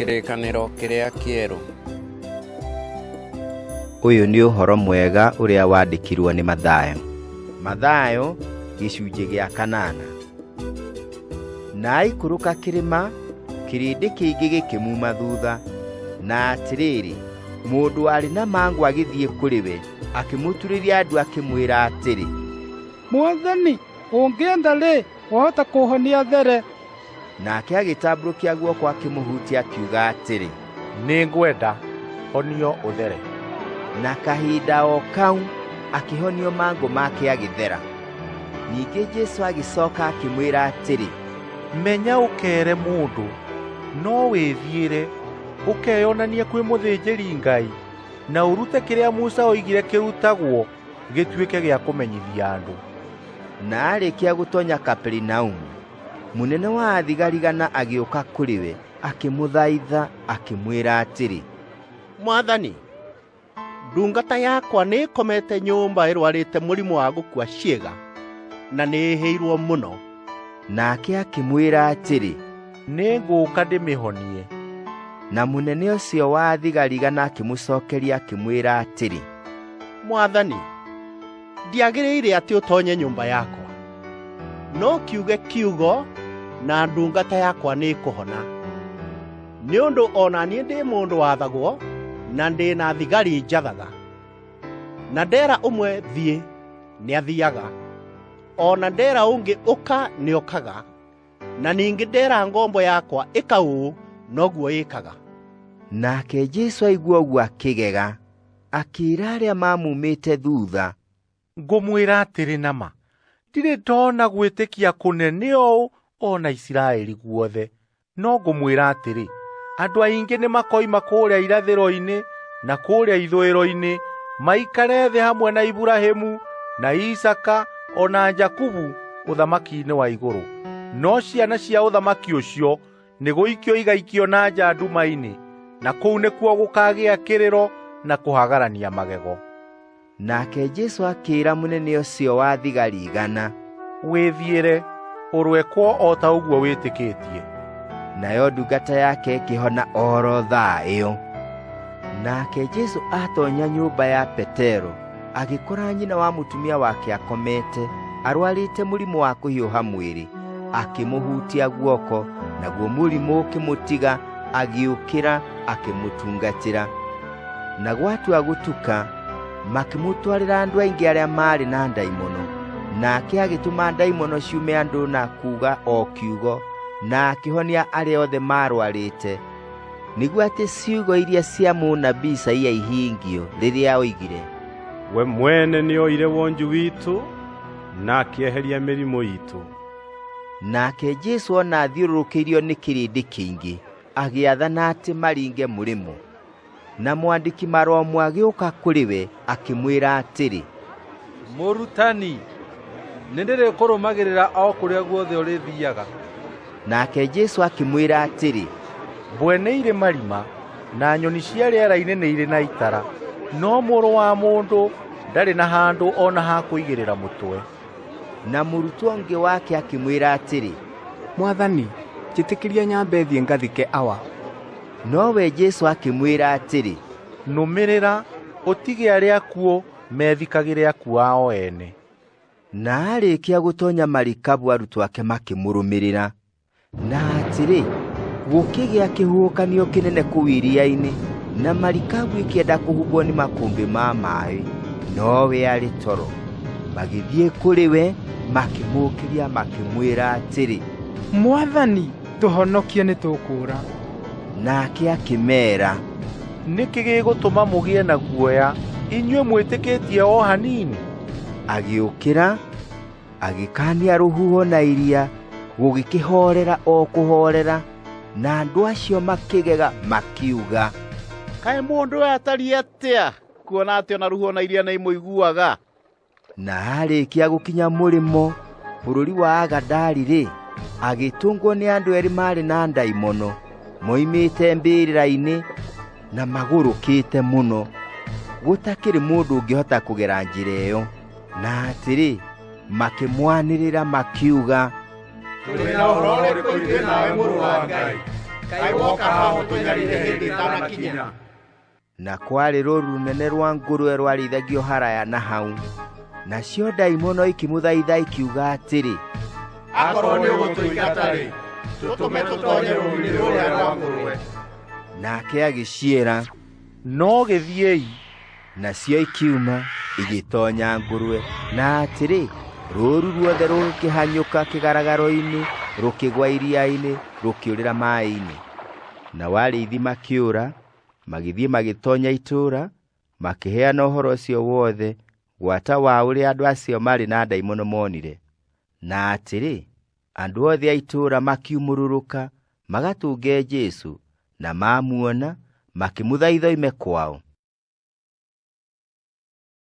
Kĩrĩkanĩro kĩrĩa kĩerũ. Ũyũ nĩ ũhoro mwega ũrĩa wandĩkirwo nĩ Mathayo. Mathayo gĩcunjĩ gĩa kanana. Na aikũrũka kĩrĩma, kĩrĩndĩ kĩingĩ gĩkĩmuuma thutha. Na atĩrĩrĩ, mũndũ warĩ na mangũ agĩthiĩ kũrĩ we, akĩmũturĩria ndu akĩmwĩra atĩrĩ, Mwathani, ũngĩenda-rĩ, wahota kũũhonia there. Nake agĩtambũrũkia guoko akĩmũhutia akiuga atĩrĩ, Nĩngwenda, honio ũthere. Na kahinda o kau akĩhonio mangũ make agĩthera. Ningĩ Jesũ agĩcoka akĩmwĩra atĩrĩ, Menya ũkeere mũndũ, no wĩthiĩre, ũkeyonanie kwĩ mũthĩnjĩri-Ngai, na ũrute kĩrĩa Musa oigire kĩrutagwo gĩtuĩke gĩa kũmenyithia andũ. Na aarĩkia gũtonya Kaperinaumu, mũnene wa athigari gana agĩũka kũrĩ we, akĩmũthaitha, akĩmwĩra atĩrĩ, Mwathani, ndungata yakwa nĩĩkomete nyũmba ĩrwarĩte mũrimũ wa gũkua ciĩga, na nĩĩhĩirwo mũno. Nake akĩmwĩra atĩrĩ, Nĩngũũka ndĩmĩhonie. Na mũnene ũcio wa athigari gana akĩmũcokeria akĩmwĩra atĩrĩ, Mwathani, ndiagĩrĩire atĩ ũtonye nyũmba yakwa, no kiuge kiugo na ndungata yakwa nĩĩkũhona. Nĩ ũndũ o na niĩ ndĩ mũndũ wathagwo na ndĩ na thigari njathaga. Na ndera ũmwe thiĩ, nĩathiaga, o na ndera ũngĩ ũka nĩokaga, na ningĩ ndera ngombo yakwa ĩka ũũ, noguo ĩkaga. Nake Jesũ aigua ũguo akĩgega, akĩĩra arĩa maamumĩte thutha, Ngũmwĩra atĩrĩ na ma, ndirĩ ndona gwĩtĩkia kũnene ũũ o na Isiraeli guothe. No ngũmwĩra atĩrĩ, andũ aingĩ nĩmakoima kũrĩa irathĩro-inĩ na kũrĩa ithũĩro-inĩ, maikare thĩ hamwe na Iburahĩmu na Isaaka o na Jakubu ũthamaki-inĩ wa igũrũ. No ciana cia ũthamaki ũcio nĩ gũikio igaikio na nja nduma-inĩ, na kũu nĩkuo gũkagĩa kĩrĩro na kũhagarania magego. Nake Jesũ akĩĩra mũnene ũcio wa thigari igana, Wĩthiĩre, ũrwekwo o ta ũguo wĩtĩkĩtie. Nayo ndungata yake ĩkĩhona oro thaa ĩyo. Nake Jesũ atonya nyũmba ya Petero, agĩkora nyina wa mũtumia wake akomete, arwarĩte mũrimũ wa kũhiũha mwĩrĩ. Akĩmũhutia guoko, naguo mũrimũ ũkĩmũtiga, agĩũkĩra akĩmũtungatĩra. Na gwatua gũtuka, makĩmũtwarĩra andũ aingĩ arĩa maarĩ na ndaimono. Nake agĩtũma ndaimono ciume andũ na kuuga o kiugo, na akĩhonia arĩa othe maarwarĩte, nĩguo atĩ ciugo iria cia mũnabii Isaia ihingio rĩrĩa oigire, We mwene nĩoire wonju witũ na akĩeheria mĩrimũ itũ. Nake Jesũ ona athiũrũrũkĩirio nĩ kĩrĩndĩ kĩingĩ, agĩathana atĩ maringe mũrĩmo. Na mwandĩki marũa ũmwe agĩũka kũrĩ we akĩmwĩra atĩrĩ, Mũrutani, nĩndĩrĩkũrũmagĩrĩra o kũrĩa guothe ũrĩthiiaga. Nake Jesũ akĩmwĩra atĩrĩ, Mbwe nĩ irĩ marima, na nyoni cia rĩera-inĩ nĩ irĩ na itara, no Mũrũ wa Mũndũ ndarĩ na handũ o na ha kũigĩrĩra mũtwe. Na mũrutwo ũngĩ wake akĩmwĩra atĩrĩ, Mwathani, njĩtĩkĩria nyambe thiĩ ngathike awa. Nowe Jesũ akĩmwĩra atĩrĩ, Nũmĩrĩra, ũtige arĩa akuũ methikagĩre akuũ ao ene. Na aarĩkia gũtonya marikabu arutwo ake makĩmũrũmĩrĩra. Na atĩrĩ, gũkĩgĩa kĩhuhũkanio kĩnene kũu iria-inĩ, na marikabu ĩkĩenda kũhumbwo nĩ makũmbĩ ma maaĩ, nowe arĩ toro. Magĩthiĩ kũrĩ we, makĩmũũkĩria makĩmwĩra atĩrĩ, Mwathani, tũhonokie nĩ tũkũũra. Nake akĩmeera, Nĩkĩ gĩgũtũma mũgĩe na guoya, inyuĩ mwĩtĩkĩtie o hanini? Agĩũkĩra, agĩkaania rũhuho na iria, gũgĩkĩhoorera o kũhoorera, na andũ acio makĩgega makiuga, Kaĩ mũndũ ũyũ atariĩ atĩa, kuona atĩ o na rũhuho na iria nĩimũiguaga? Na aarĩkia gũkinya mũrĩmo bũrũri wa Agadari-rĩ, agĩtũngwo nĩ andũ erĩ maarĩ na ndaimono, moimĩte mbĩrĩra-inĩ na magũrũkĩte mũno, gũtakĩrĩ mũndũ ũngĩhota kũgera njĩra ĩyo. Na atĩrĩ, makĩmwanĩrĩra makiuga, Tũrĩ na ũhoro ũrĩkũ ithuĩ nawe, Mũrũ wa Ngai? Kaĩ woka haha ũtũnyarire hĩndĩ ĩtanakinya? Na kwarĩ rũũru rũnene rwa ngũrwe rwarĩithagio haraya na hau. Nacio ndaimono ikĩmũthaitha ikiuga atĩrĩ, Akorwo nĩũgũtũingata-rĩ, tũtũme tũtoonye rũũru-inĩ rũrĩa rwa ngũrwe. Nake agĩciĩra, No gĩthiĩi. Nacio ikiuma igĩtoonya ngũrwe, na atĩrĩ, rũũru ruothe rũkĩhanyũka kĩgaragaro-inĩ, rũkĩgwa iria-inĩ, rũkĩũrĩra maaĩ-inĩ. Nao arĩithi makĩũra, magĩthiĩ magĩtoonya itũũra, makĩheana ũhoro ũcio wothe, gwata wa ũrĩa andũ acio maarĩ na ndaimono moonire. Na atĩrĩ, andũ othe a itũũra makiumũrũrũka magatũnge Jesũ, na maamuona, makĩmũthaitha oime kwao.